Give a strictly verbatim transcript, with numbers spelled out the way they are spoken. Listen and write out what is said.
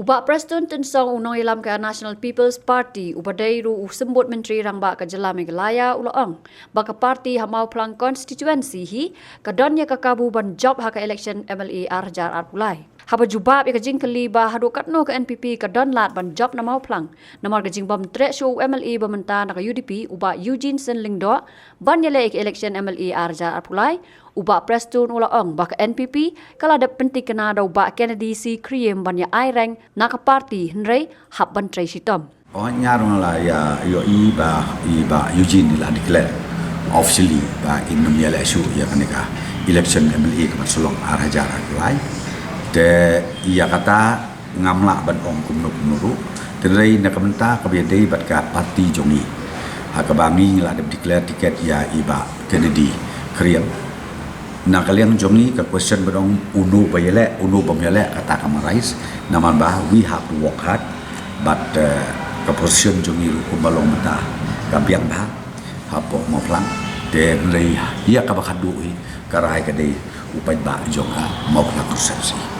Bah Prestone Tynsong, u nongïalam ka National People's Party uba dei ruh u symbud Myntri Rangbah ka jylla Meghalaya, u la ong ba ka party ha Mawphlang constituency hi ka don ïa ka kabu ban jop ha ka election M L A ar hajar arphew lai. Haba jubab ïa ka jingkylli ba haduh katno ka N P P ka don lad ban jop na Mawphlang namar ka jingbym treh shuh u M L A ba mynta na ka U D P, u Bah Eugene Syn Lyngdoh, ban ïaleh ïa ka election M L A ar hajar arphew lai, u Bah Prestone u la ong ba ka N P P ka la dep pynthikna da u Bah Kennedy C Khyriem ban ïa aireng na ka party, hynrei hap ban trei shitom. Oh, nga ruh nga la ïa ïohi ba i Bah Eugene i la declare officially ba in ym ïaleh shuh ïa kane ka election M L A ka ban sa long ar hajar arphew lai. Te ïa kata ngam lah ban ong kumno kumno ruh. Te hynrei na ka bynta kaba ïadei bad ka party jong i, ha kaba ngi la dep declare ticket ïa i Bah Kennedy Khyriem. Na ka liang jong i, ka question ba dang uno ba ïaleh, uno bym ïaleh, kata kam arise. Namar ba we have to work hard, but, eh, ka position jong i ruh kumba long mynta ka biang bha hapoh Mawphlang. Te hynrei ïa kaba khadduh hi ka rai ka dei u paidbah jong ka Mawphlang constituency.